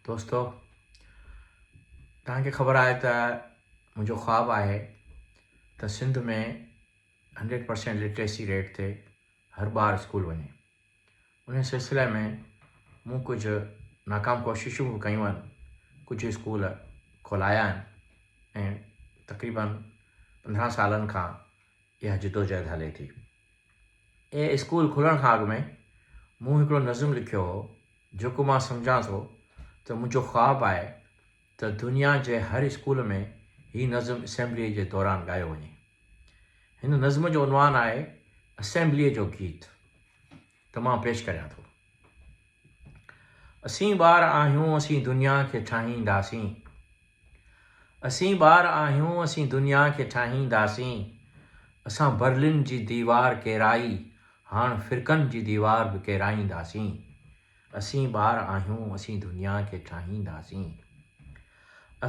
دوستو توهان کي خبر آهي ته منهنجو خواب آهي ته سنڌ ۾ 100% لٽريسي ريٽ تي هر ٻار اسڪول وڃي. ان سلسلي ۾ مون ڪجهه ناڪام ڪوششون به ڪيون آهن، ڪجهه اسڪول کولايا آهن ۽ تقريبن 15 سالن کان اها جدوجهد هلي ٿي. اهي اسڪول کلڻ کان اڳ ۾ مون هڪڙو نظم لکيو هو، جيڪو مان سمجهان ٿو ته منهنجو خواب آهي ته دنيا جي هر اسڪول ۾ هي نظم اسيمبليء جي دوران ڳايو وڃي. هن نظم جو عنوان آهي اسيمبليء جو گيت ته مان پيش ڪريان ٿو. اسين ٻار آهيون اسين دنيا کي ٺاهينداسين. اسين ٻار آهيون اسين دنيا کي ٺاهينداسين. اسان برلن جي ديوار ڪيرائي هاڻ فرقن جي ديوار به ڪيرائينداسين. اسين ٻار آهيون اسين دنيا کي ٺاهينداسين.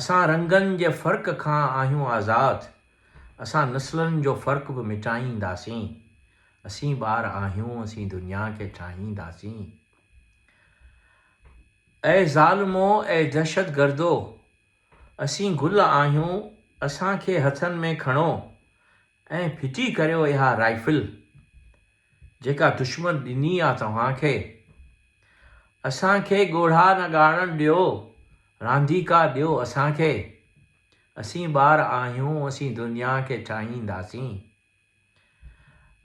اسان رنگن جي فرق کان آهيون آزاد اسان نسلن جو فرق به مٽائينداسين. اسين ٻار آهيون اسين دنيا کي ٺاهينداسين. اي ظالمو اي دهشتگردو اسين گل آهيون اسان کي هٿن ۾ کڻو ۽ ڦٽي ڪريو اها رائفل جيڪا دشمن ڏني آ توهان کي. اسان کي ڳوڙها نه ڳاڙڻ ڏيو رانديڪا ڏيو اسان کي. اسين ٻار آهيون اسين دنيا کي ٺاهينداسين.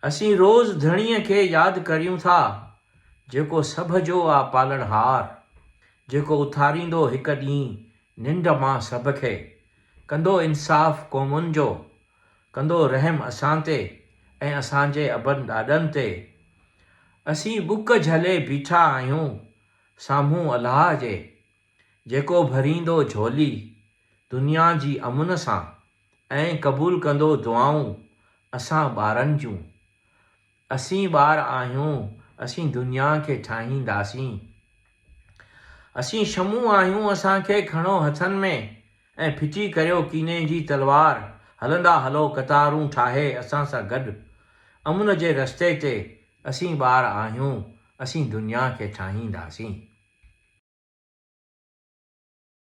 اسين روز ڌڻيء کي ياد ڪريون ٿا، جيڪو سڀ جو آ پالڻهار، جيڪو اٿاريندو هڪ ڏينهن ننڊ مان سڀ کي، ڪندو انصاف قومن جو، ڪندو رحم اسان تي ۽ اسان جي ابن ڏاڏن تي. اسين ٻڪ جهلي بيٺا آهيون سامهون الله جي، جيڪو ڀريندو جهولي دنيا جي امن سان ۽ قبول ڪندو دعائون اسان ٻارن جون. اسين ٻار آهيون، اسين دنيا کي ٺاهينداسين. اسين شمعون آهيون، اسان کي کڻو هٿن ۾ ۽ ڦٽي ڪريو ڪيني جي تلوار، هلندا هلو قطارون ٺاهي اسان سان گڏ امن جي رستي تي، اسين ٻار آهيون، اسين دنيا کي ٺاهينداسين.